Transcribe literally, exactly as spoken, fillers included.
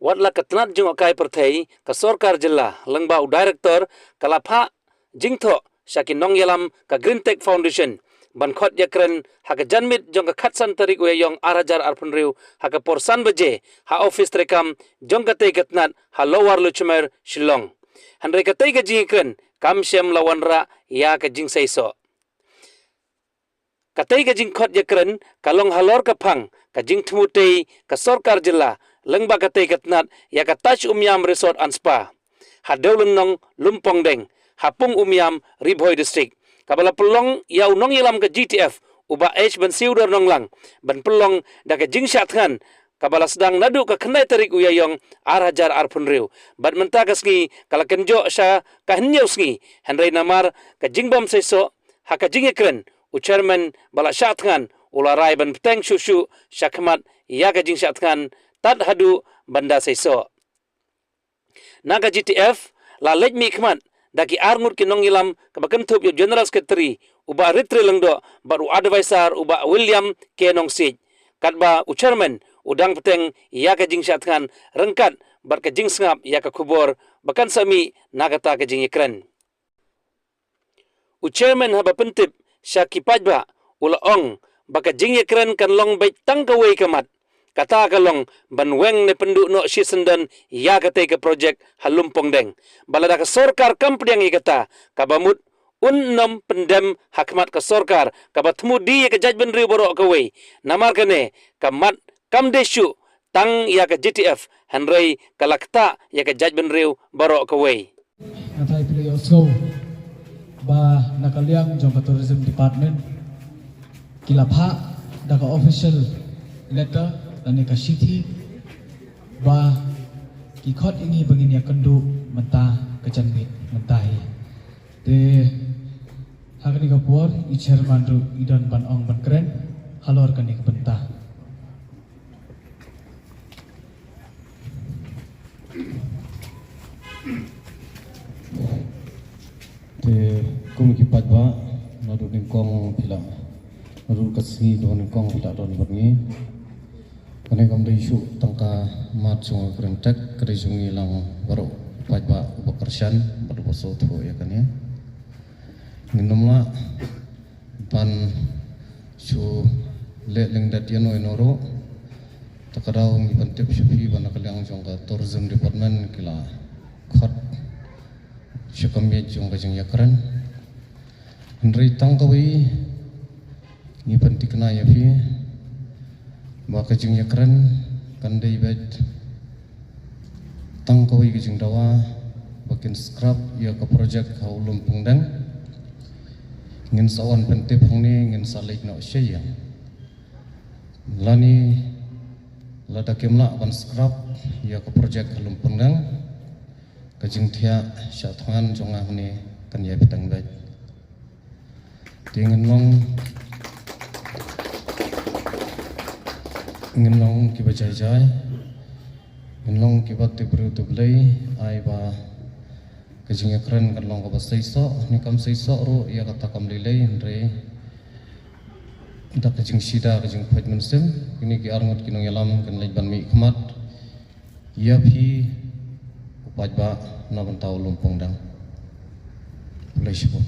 Wat la ka tnat jngohkai pyrthei, ka sorkar jylla lyngba u director ka la phah jingthoh sha ki nongïalam ka Green Tech Foundation ban khot ïakren ha ka janmiet jong ka khatsan tarik u Ïaïong ar hajar arphew hynriew ha ka por san baje ha office treikam jong katei ka tnat ha Lower Luchmair, Shillong. Hynrei katei ka jingïakren kam shym la wanrah ïa ka jingseisoh. Katei ka jingkhot ïakren ka long halor ka phang ka jingthmu tei ka sorkar jylla lyngba katei ka tnat ïa ka Taj Umiam Resort and Spa ha Dewlynnong, Lumpongdeng, ha Pung Umiam, Ri Bhoi District, kaba la pynlong ïa u nongïalam ka G T F u Bah H Bensiewdor Nonglang ban pynlong da ka jingshah thngan kaba la sdang naduh ka khyndai tarik u Ïaïong ar hajar arphew hynriew bad mynta ka sngi ka la kynjoh sha ka hynñiew sngi, hynrei namar ka jingbym seisoh ha ka jingïakren, u chairman ba la shah thngan u la rai ban bteng shuh shuh shakhmat ïa ka jingshah thngan tad haduh ban da seisoh. Na ka G T F la leit mihkhmat da ki arngut ki nongïalam kaba kynthup ïa u General Secretary u Bah Ritre Lyngdoh bad u Advisor u Bah William K Nongsiej. Katba u chairman u dang bteng ïa ka jingshah thngan ryngkat bad ka jingsngap ïa ka khubor ba kan sa mih na kata ka jingïakren. U chairman haba pyntip sha ki paidbah u la ong ba ka jingïakren kan long beit tang kawei ka mat. Kata ka long ban weng ne pynduh noh shisyndon ïa katei ka projek ha Lumpongdeng. Ba lada ka sorkar kam pdiang ïa kata, kaba mut un nym pyndem hakhmat ka sorkar kaba thmu die ïa ka jaitbynriew baroh kawei. Namar kane ka mat kam dei shuh tang ïa ka G T F, hynrei ka la ktah ïa ka jaitbynriew baroh kawei. Nga thait phi la ïohsngew ba na ka liang jong ka Tourism Department ki la phah da ka official letter lane ka shithi ba ki khot ïa ngi ba ngin ïakynduh mynta ka janmiet mynta hi. Te ha kane ka por i chairman ruh i don ban ong ban kren halor kane ka bynta. Te kum ki paidbah, naduh nyngkong phi la, naduh ka sngi kaba nyngkong phi la don bad ngi. Kane kam dei shuh tang ka mat jong ka Green Tech, ka dei jong ngi lang baroh, paidbah uba kyrshan bad uba sngewthuh ïa kane. Ngin nym lah ban shu leh lyngdet ïano ïano ruh. Te ka daw ngi pyntip sha phi ba na ka liang jong ka Tourism Department ki la khot sha ka miej jong ka jingïakren. Hynrei tang kawei ngi pynthikna ïa phi ba ka jingïakren kan dei beit tang kawei ka jingdawa ba kin scrap ïa ka projek ha u Lumpongdeng. Ngin sa wan pyntip hangne, ngin sa leit noh sha ïing. Lane lada kim lah ban scrap ïa ka projek ha Lumpongdeng, ka jingthiah shah thngan jong nga hangne kan ïai bteng beit. Te ngin long, ngin long kiba jai jai, ngin long kiba tip briew tip Blei, ai ba ka jingïakren kan long kaba seisoh, ne kam seisoh ruh ïa kata kam lei lei, hynrei da ka jingshida ka jingpait mynsiem, kine ki arngut ki nongïalam kin leit ban mihkhmat ïa phi u paidbah na bynta u Lumpongdeng. Khublei shibun.